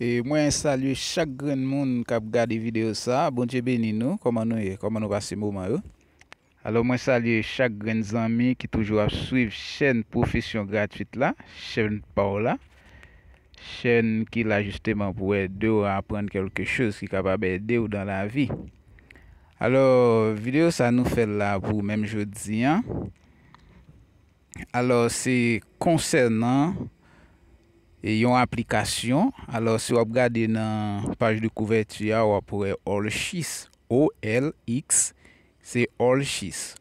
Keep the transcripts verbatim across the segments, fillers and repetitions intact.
E mwen salye chak grenn moun k ap gade videyo sa. Bondye beni nou. Kòman nou ye? Kòman nou pase moman yo? Alò, mwen salye chak grenn zanmi ki toujou ap swiv chèn Pwofesyon Gratwit la, chèn pa w la, chèn ki la jisteman pou ede w aprann kèlke choz ki kapab ede w dan lavi. Alò, videyo sa nou fè l la pou menm jodi an. Alò, se konsènan e, yon aplikasyon. Alò, si w ap gade nan paj de kouvèti a, w ap wè Olxis, O L X, se Olxis.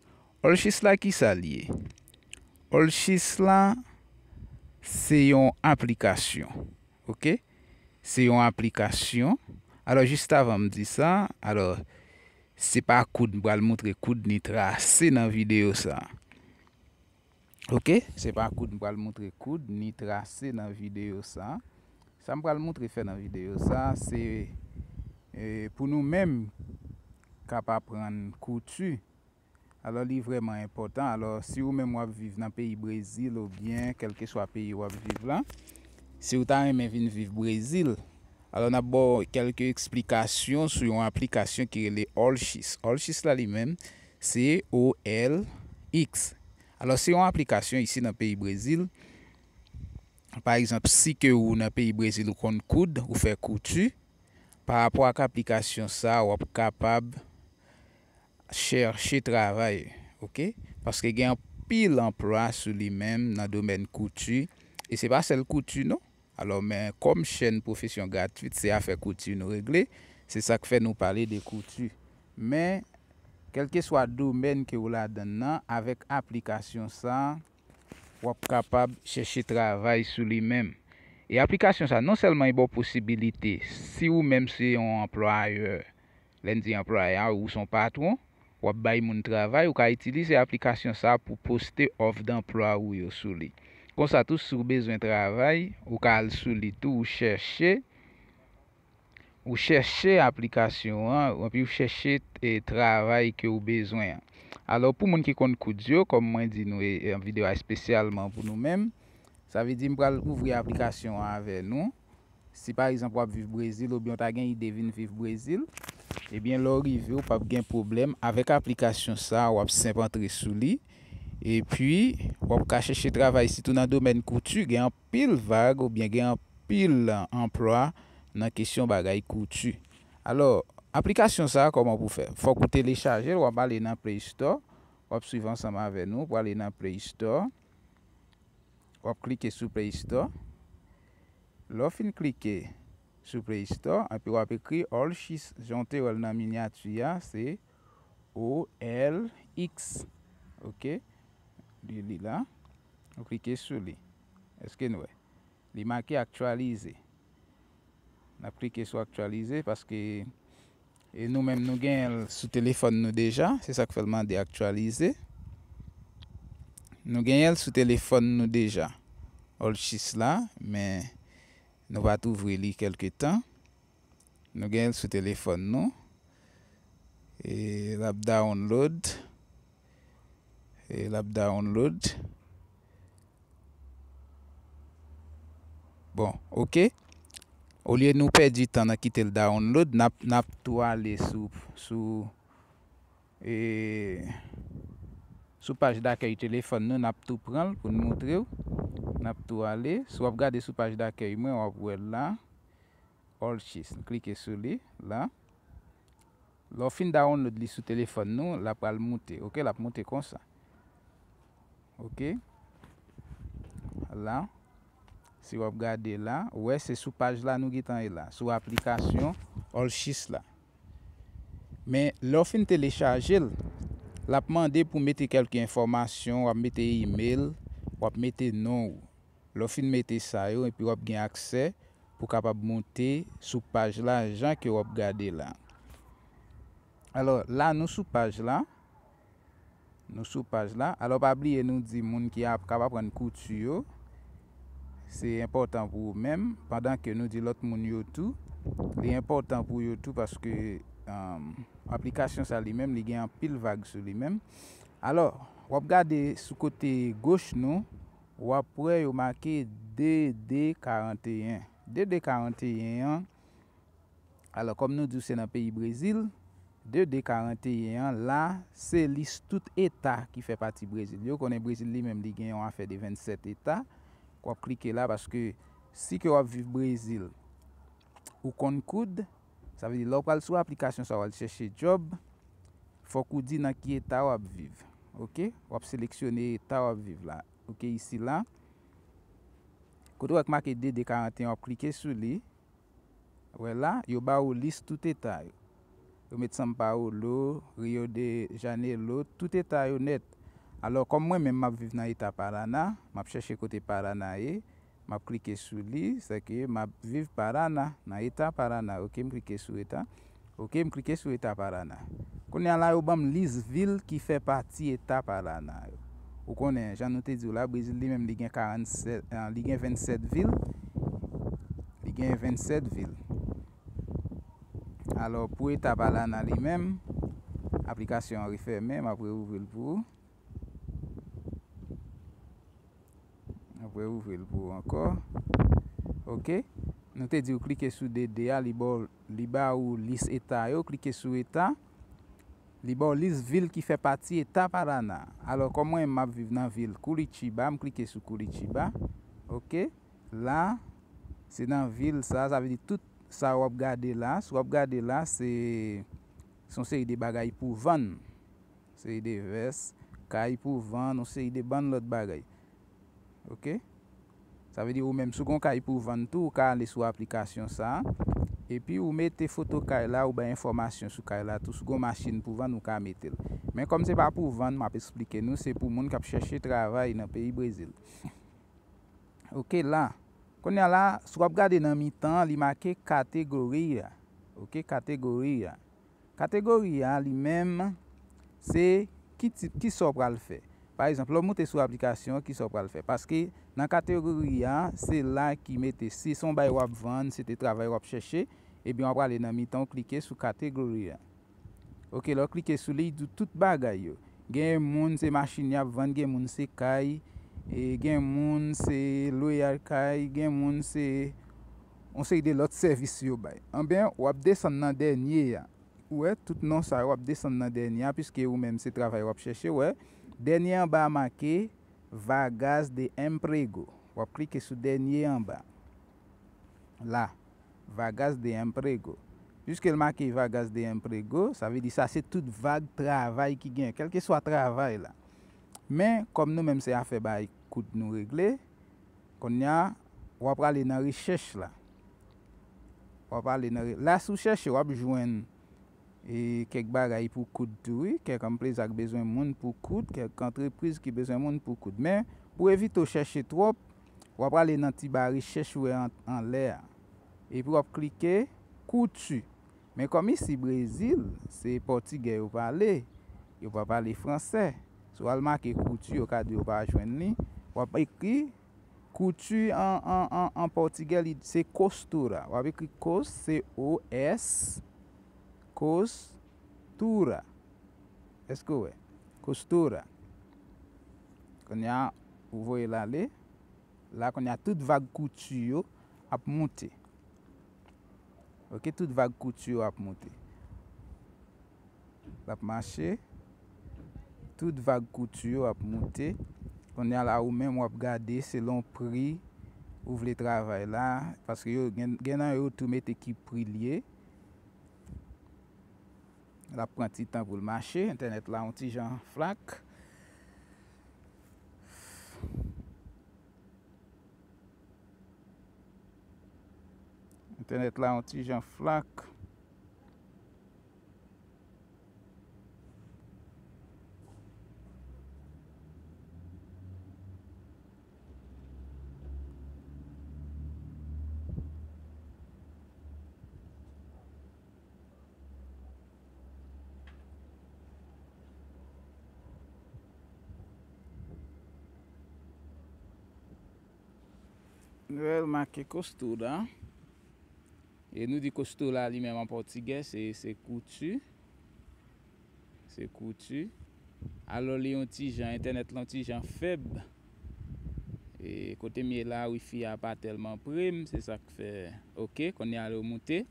Olxis la, ki sa l ye? Olxis la, se yon aplikasyon, oke? Se yon aplikasyon. Alò, jis avan m di sa, alò, se pa koud m pral montre koud ni trase nan videyo sa. Oke, se pa koud m pral montre koud ni trase nan videyo sa. Sa m pral montre fè nan videyo sa, se, e, pou nou menm k ap aprann kouti. Alò, li vrèman enpòtan. Alò, si ou menm w ap viv nan peyi Brezil oubyen kèlkeswa peyi w ap viv la, si w ta renmen vin viv Brezil, alò, n ap ba w kèlke eksplikasyon sou yon aplikasyon ki rele Olxis. Olxis la, li menm, se O L X. Alò, se yon aplikasyon isi nan peyi Brezil. Pa egzanp, si ke ou nan peyi Brezil, ou konn koud, ou fè kouti, pa rapò ak aplikasyon sa, w ap kapab chèche travay, oke? Paske gen anpil anplwa sou li menm nan domèn kouti. E se pa sèl kouti, non. Alò, men kòm chèn Pwofesyon Gratwit, se afè kouti nou regle. Se sa k fè nou pale de kouti. Men, kèlkeswa domèn ke w ladan l nan, avèk aplikasyon sa, w ap kapab chèche travay sou li menm. E aplikasyon sa, non sèlman li ba w posibilite, si ou menm se yon anplwayè, lè n di anplwayè, ou se yon patwon, w ap bay moun travay, ou ka itilize aplikasyon sa pou poste òf danplwa ou yo sou li. Konsa tou, si w bezwen travay, ou ka al sou li tou, ou chèche, ou chèche aplikasyon an, epi ou chèche, e, travay ke w bezwen an. Alò, pou moun ki konn koud yo, kòm mwen di nou, e, e, videyo a espesyalman pou nou menm, sa vle di m pral ouvri aplikasyon an avè nou. Si pa egzanp w ap viv Brezil oubyen w ta gen ide vin viv Brezil, ebyen lè w rive w p ap gen pwoblèm avèk aplikasyon sa, w ap senp antre sou li, epi w ap ka chèche travay sitou nan domèn kouti, gen anpil vag oubyen gen anpil anplwa nan kesyon bagay kouti. Alò, aplikasyon sa kòman pou fè? Fòk ou telechaje l, w ap ale nan Play Store, w ap swiv ansanm avè nou, w ale nan Play Store. W ap klike sou Play Store. Lè w fin klike sou Play Store, epi w ap ekri Olxis, jan w te wè l nan minyati a, se O L X. Oke? Li, li la. W klike sou li. Èske n wè? Li make aktyalize. N ap klike sou aktyalize paske, e, nou menm nou genyen l sou telefòn nou deja, se sa k fè l mande aktyalize. Nou genyen l sou telefòn nou deja. Olxis la, men nou pa t ouvri li kèlke tan. Nou genyen l sou telefòn nou. E l ap download. E l ap download. Bon, oke. Olye nou pèdi tan nan kite l download, n ap, n ap tou ale sou, sou, e, sou paj dakèy telefòn nou, n ap tou pran l pou n montre w. N ap tou ale. Si w ap gade sou paj dakèy mwen, w ap wè l la. Olxis. Klike sou li, la. Lè w fin download li sou telefòn nou, l ap pral moute, oke? L ap moute konsa. Oke? La, si w ap gade la, ou wè se sou paj la nou gentan ye la, sou aplikasyon Olxis la. Men, lè w fin telechaje l, l ap mande pou mete kèlke enfòmasyon, w ap mete imèl, w ap mete non w. Lè w fin mete sa yo, epi w ap gen aksè pou w kapab monte sou paj la, jan ke w ap gade la. Alò, la nou sou paj la. Nou sou paj la. Alò, pa bliye nou di moun ki ap, k ap aprann kouti yo, se enpòtan pou ou menm, pandan ke nou di lòt moun yo tou, li enpòtan pou yo tou paske, um, aplikasyon sa li menm, li gen anpil vag sou li menm. Alò, w ap gade sou kote goch nou, w ap wè yo make D D karanteyen. De de karanteyen an, alò, kòm nou di w se nan peyi Brezil, de de karanteyen an la, se lis tout eta ki fè pati Brezil yo. Konnen Brezil li menm li gen yon afè de vennsèt eta. W ap klike la paske si ke w ap viv Brezil, ou konn koud, sa vle di lè w pral sou aplikasyon sa, w al chèche djòb, fòk ou di nan ki eta w ap viv. Oke? W ap seleksyone eta w ap viv la. Oke, isi la. Kote w wè k make de de karanteyen, w ap klike sou li. Wè la, yo ba ou lis tout eta yo. Yo met São Paulo, Rio de Janeiro, tout eta yo nèt. Alò, kòm mwen menm m ap viv nan eta Paraná, m ap chèche kote Paraná ye, m ap klike sou li, sèke m ap viv Paraná, nan eta Paraná. Oke, m klike sou eta. Oke, m klike sou eta Paraná. Kounye a la, yo ban m lis vil ki fè pati eta Paraná yo. Ou konnen, jan nou te di w la, Brezil li menm, li gen karannsèt, ah, li gen vennsèt vil. Li gen vennsèt vil. Alò, pou eta Paraná li menm, aplikasyon an refèmen, m ap reouvri l pou ou. Apre, ouvri l pou ou ankò. Oke. Nou te di w klike sou de de a, li ba w, li ba ou lis eta yo. Klike sou eta. Li ba w lis vil ki fè pati eta Paraná. Alò, kòm mwen, m ap viv nan vil Curitiba, m klike sou Curitiba. Oke. La, se nan vil sa, sa vle di tout sa w ap gade la. Si w ap gade la, se, se yon seri de bagay pou vann. Seri de vès, kay pou vann, yon seri de bann lòt bagay. Oke? Sa vle di ou menm, si w gen yon kay pou vann tou, ou ka ale sou aplikasyon sa a, epi ou mete foto kay la, ou bay enfòmasyon sou kay la tou. Si w gen yon machin pou vann, ou ka mete l. Men kòm se pa pou vann, m ap eksplike nou, se pou moun k ap chèche travay nan peyi Brezil. Oke, la. Kounye a la, si w ap gade nan mitan an, li make kategori a. Oke, kategori a. Kategori a li menm, se ki tip, ki sa w pral fè. Pa egzanp, lè w moute sou aplikasyon an, ki sa w pral fè. Paske nan kategori a, se la ki mete si se yon bagay w ap vann, se te travay w ap chèche, ebyen w ap prale nan mitan, w klike sou kategori a. Oke, lè w klike sou li, li di w tout bagay yo. Gen moun se machin y ap vann, gen moun se kay, e gen moun se lwe kay, gen moun se yon seri de lòt sèvis yo bay. Anben, w ap desann nan dènye a. Ou wè, tout non sa yo, w ap desann nan dènye a, piske ou menm se travay w ap chèche, w wè. Dènye anba a make vagas de emprego. W ap klike sou dènye anba. La, vagas de emprego. Piske l make vagas de emprego, sa vle di sa se tout vag travay ki gen, kèlkeswa travay la. Men, kòm nou menm se afè bay koud nou regle, kounye a, w ap prale nan rechèch la. W ap prale nan re-, la si w chèche, w ap jwenn e kèk bagay pou koud tou, wi. Kèk anplwaye k bezwen moun pou koud, kèk antrepriz ki bezwen moun pou koud. Men, pou evite w chèche twòp, w ap prale nan ti ba rechèch ou wè an, anlè a. Epi w ap klike kouti. Men kòm isi Brezil, se pòtigè yo pale, yo pa pale fransè. Si w al make kouti, yo ka di yo pa jwenn li. W ap ekri kouti an, an, an, an pòtigè, li, se costura. W ap ekri cos, C O S, costura. Èske w wè? Costura. Kounye a, ou voye l ale. La, kounye a, tout vag kouti yo ap moute. Oke, tout vag kouti yo ap moute. L ap mache. Tout vag kouti yo ap moute. Kounye a la, ou menm w ap gade selon pri ou vle travay la, paske yo gen, gen nan yo tou mete ki pri l ye. L ap pran ti tan pou l mache. Entènèt la yon ti jan flak. Entènèt la yon ti jan flak. Nou wè l make costura. E nou di costura li menm an pòtigè, se, se kouti. Se kouti. Alò, li yon ti jan, entènèt la yon ti jan fèb. E, kote m ye la, wifi a pa tèlman pre m, se sa k fè. Ok, kounye a lè w moute.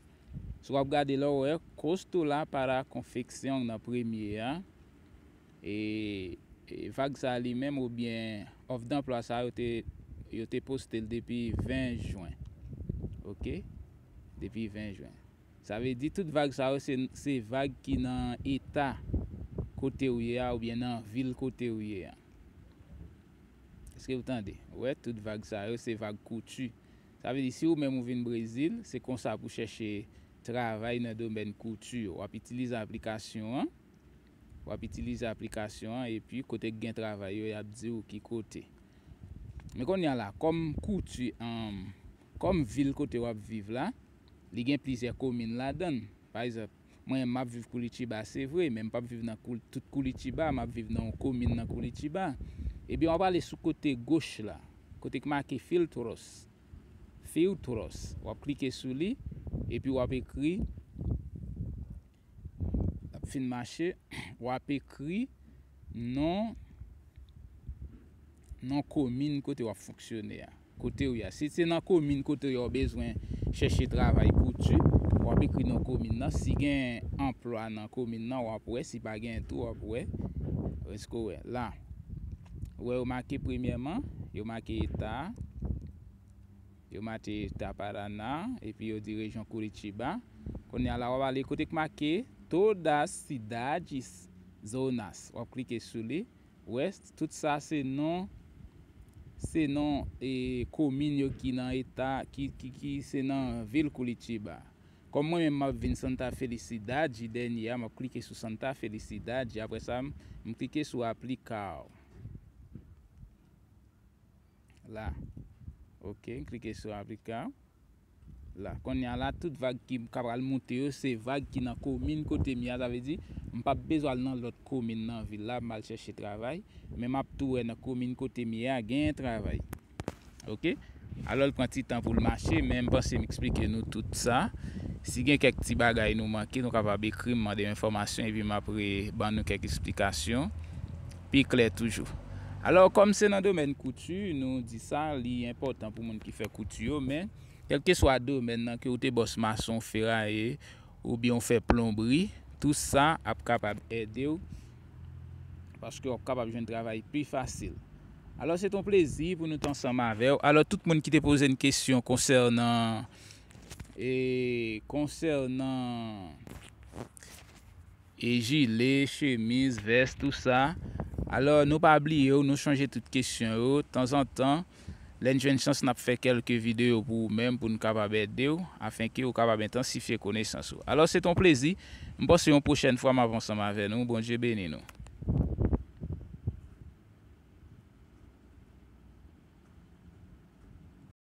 Si w ap gade la, w wè Costo la para confección nan premye a. E, e vag sa li menm oubyen òf danplwa sa yo te, yo te poste l depi ven jen. Ok? Depi ven jen. Sa vle di tout vag sa yo se, se vag ki nan eta kote w ye a oubyen nan vil kote w ye a. Èske w tande? Ou wè, tout vag sa yo se vag kouti. Sa vle di si ou menm ou vin Brezil, se konsa pou chèche travay nan domèn kouti yo. W ap itilize aplikasyon an. W ap itilize aplikasyon an epi kote k gen travay yo, y ap di w ki kote. Men kounye a la, kòm kouti, ann, kòm vil kote w ap viv la, li gen plizyè komin ladan l. Pa egzanp, mwen menm m ap viv Curitiba, se vre, men m p ap viv nan Cul-, tout Curitiba, m ap viv nan yon komin nan Curitiba. Ebyen, w ap ale sou kote goch la, kote k make Filtros. Filtros. W ap klike sou li, epi w ap ekri, l ap fin mache, w ap ekri non, non komin kote w ap fonksyone a. Kote w ye a. Si se nan komin kote w ye a w bezwen chèche travay kouti, w ap ekri non komin nan. Si gen anplwa nan komin nan, w ap wè. Si pa gen tou, w ap wè. Èske w wè? La. Ou wè yo make premyèman, yo make eta a. Yo make eta Paraná, epi yo di rejyon Curitiba. Kounye a la, w ap ale kote k make Todas cidades zonas. W ap klike sou li. Wè, tout sa se non, se non, e, komin yo ki nan eta, ki, ki, ki se nan vil Curitiba. Kòm mwen menm m ap vin Santa Felicidade, dènye a, m ap klike sou Santa Felicidade, apre sa, m, m klike sou Aplicar. La. Ok, m klike sou Aplicar. La. Kounye a la, tout vag ki ka pral moute yo, se vag ki nan komin kote m ye a. Sa vle di, m p ap bezwen al nan lòt komin nan vil la, m al chèche travay. Men m ap tou wè nan komin kote m ye a, genyen travay. Ok? Alò, l pran ti tan pou l mache, men m panse m eksplike nou tout sa. Si gen kèk ti bagay nou manke, nou kapab ekri m, mande m enfòmasyon, epi m ap re-, ban nou kèk esplikasyon pi klè toujou. Alò, kòm se nan domèn kouti, nou di sa, li enpòtan pou moun ki fè kouti yo, men kèlkeswa domèn nan, ke w te bòs mason, feraye, oubyen w fè plonbri, tou sa ap kapab ede w, paske w ap kapab jwenn travay pi fasil. Alò, se t on plezi pou nou t ansanm avè w. Alò, tout moun ki te poze n kesyon konsènan, e, konsènan e jile, chemiz, vès, tou sa. Alò, nou pa bliye w, nou chonje tout kesyon yo. Tanzantan, lè n jwenn chans, n ap fè kèlke videyo pou ou menm, pou n kapab ede w, afenke ou kapab entansifye konesans ou. Alò, se t on plezi. M panse yon pwochèn fwa, m ap ansanm avè nou. Bondye beni nou.